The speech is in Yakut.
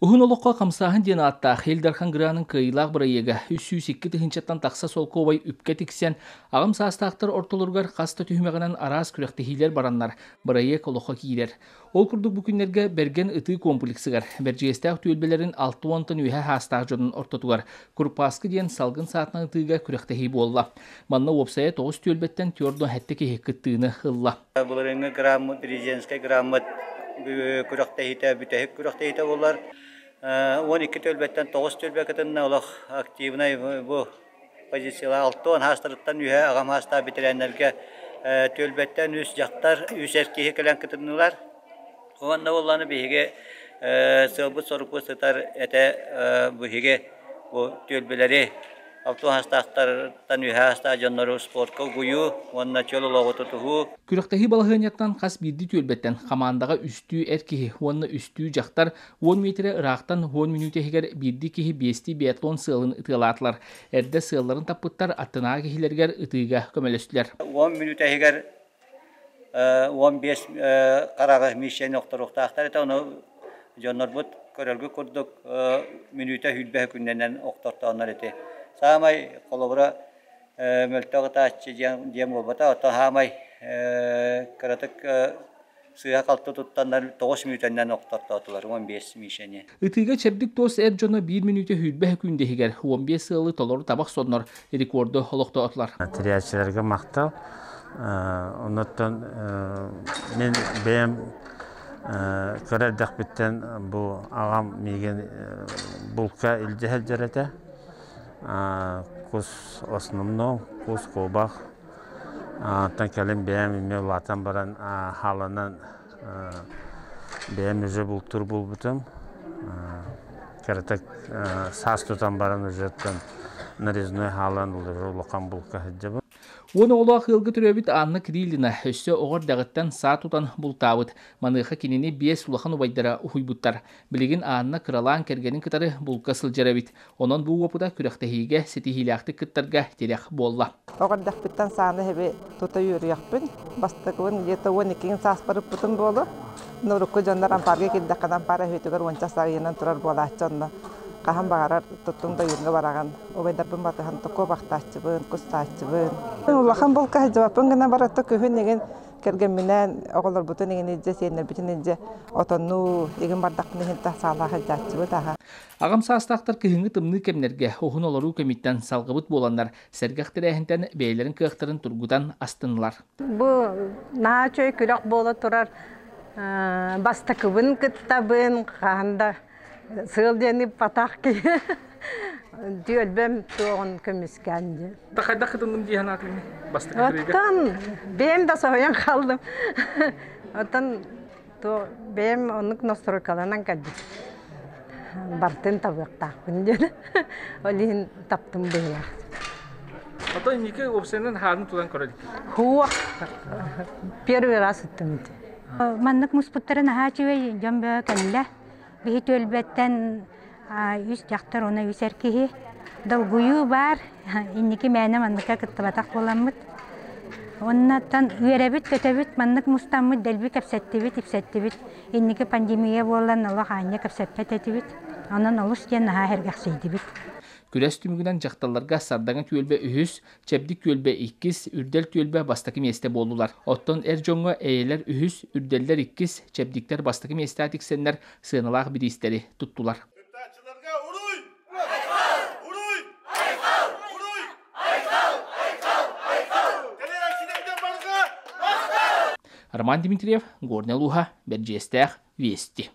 Уһун олоххо хамсааһын диэн ааттаах Ил Дархан гранын кыайыылаах бырайыага 302 тыһыынчаттан тахса солкуобай үпкэ тиксэн, аҕам саастаахтар ортолоругар хас да түһүмэҕинэн араас күрэхтэһиилэр бараннар, бырайыак олоххо киирэр. Ол курдук бу күннэргэ Бэргэн ытыы комплексыгар Бэрдьигэстээх түөлбэлэрин 60-тан үөһэ саастаах дьонун ортотугар Курупааскы диэн салгын саатынан ытыыга күрэхтэһии буолла. Манна уопсайа 9 түөлбэттэн 47 киһи кыттыыны ылла. Былырыыҥҥы граммыт, президентскэй граммыт күрэхтэһиитэ бүтэһик күрэхтэһиитэ буолар. 12 түөлбэттэн 9 түөлбэ кытынна олох активнай бу позициялар 60 хаастарыттан үһэ аҕам хаастаах бэтэрээннэргэ түөлбэттэн үс дьахтар, үс эр киһи кэлэн кытыннылар. Уонна буоллаҕына биһиги сыалбыт-сорукпут сытар этэ биһиги бу түөлбэлэри 60 саастаахтартан үөһээ саастаах дьоннору спортка угуйуу уонна чөл олоҕу тутуһуу. Күрэхтэһии балаһыанньаттан хас биирдии түөлбэттэн хамаандаҕа үстүү эр киһи уонна үстүү дьахтар 10 миэтэрэ ыраахтан 10 мүнүүтэ иһигэр биирдии киһи биэстии биатлон сыалын ытыалаатылар. Эрдэ сыалларын таппыттар аттынааҕы киһилэригэр ытыыга көмөлөстүлэр. 10 мүнүүтэ иһигэр 15 хараҕы миссияны охторуохтаахтар этэ. Ону дьоннорбут көрөргө курдук мүнүүтэ сүүрбэ күннэнэн охтортооннор ити. Саамай холобура мөлтөх ытааччы диэн диэн буолбата. Оттон саамай кыратык сыыһа-халты туттаннар 9 мүнүүтэннэн охтортоотулар 15 мишени. Ытыыга чэбдик туос эр дьоно биир мүнүүтэ сүүрбэ күн иһигэр 15 сыалы толору табах соннор рекорду олохтоотулар. Тэрийээччилэргэ махтал. Оннуттан мин бэйэм кыра эрдэхпиттэн бу аҕам миигин булка илдьэ сылдьар этэ. Кус основном кус куобах. Оттон кэлин бэйэм эмиэ улаатан баран хааланан бэйэм уже бултуур буолбутум. Кыратык саас тутан баран уже нарезной хаалан улахан булка сылдьабын. 10 оҕолоох ыалга төрөөбүт Анна Кириллина өссө оҕо эрдэҕиттэн саа тутан бултаабыт. Маныаха кинини биэс улахан убайдара уһуйбуттар. Билигин Анна кыралаан кэргэнин кытары булка сылдьар эбит. Онон бу уопута күрэхтэһиигэ ситиһиилээхтик кыттарга тирэх буолла. Оҕо эрдэхпиттэн сааны эһэби тута үөрүйэхпин. Бастакыбын где-то 12 сааспар ыппытым буолуо. Урукку дьоннор ампаарга киирдэххинэ ампаар өһүөтүгэр уонча саа ыйанан турар буолааччы онно хаһан баҕарар туттуҥ да ойуурга бараҕын. Убайдарбын батыһан куобахтааччыбын, кустааччыбын. Улахан булка сылдьыбаппын гына баратта күһүн игин кэргэмминээн оҕолорбутун игин илдьэ, сиэннэрбитин илдьэ отоннуу игин бардахпын иһин саалаах сылдьааччыбыт аха. Аҕам саастаахтар кыһыҥҥы тымныы кэмнэргэ уһун олоруу кэмиттэн салҕыбыт буоланнар, сэргэх тэрээһинтэн бэйэлэрин кыахтарын тургутан астыннылар. Бу наһаа үчүгэй күрэх буола турар бастакыбын кыттабын, хаһан да сыал диэни патах киһи түөлбэм туоҕун көмүскээн диэн. Хайдах кытынным дии санаатыҥ бастакы Оттон бэйэм да соһуйан хааллым. Оттон то бэйэм оннук настройкаланан кэлбит. Бартын табыахтаахпын диэн. Ол иһин таптым быһыылаах. Оттон инники уопсайынан хаарын тутан көрө иликкин? Хуох. Первый раз ыттым ити. Маннык муспуттарын наһаа үчүгэй дьон бөҕө кэллэ. Биһи түөлбэттэн үс дьахтар уонна үс эр киһи. Долгуйуу баар, инники мээнэ манныкка кыттыбатах буоламмыт. Оннуттан үөрэбит-көтөбүт, маннык мустаммыт дэлби кэпсэттибит, ипсэттибит. Инники пандемия буолан олох аанньа кэпсэппэт этибит. Онон олус диэн наһаа сэргэхсийдибит. Күрэс түмүгүнэн дьахталларга Сардаҥа түөлбэ үһүс, Чэбдик түөлбэ иккис, Үрдэл түөлбэ бастакы миэстэ буоллулар. Оттон эр дьоҥҥо Эйэлэр үһүс, Үрдэллэр иккис, Чэбдиктэр бастакы миэстэҕэ тиксэннэр сыаналаах бириистэри туттулар. Кыттааччыларга уруй! Айхал! Уруй! Айхал! Уруй! Айхал! Айхал! Айхал! Тэрийээччилэргэ барыга махтал! Роман Дмитриев, Горнай улууһа, Бэрдьиэстээх, Вести.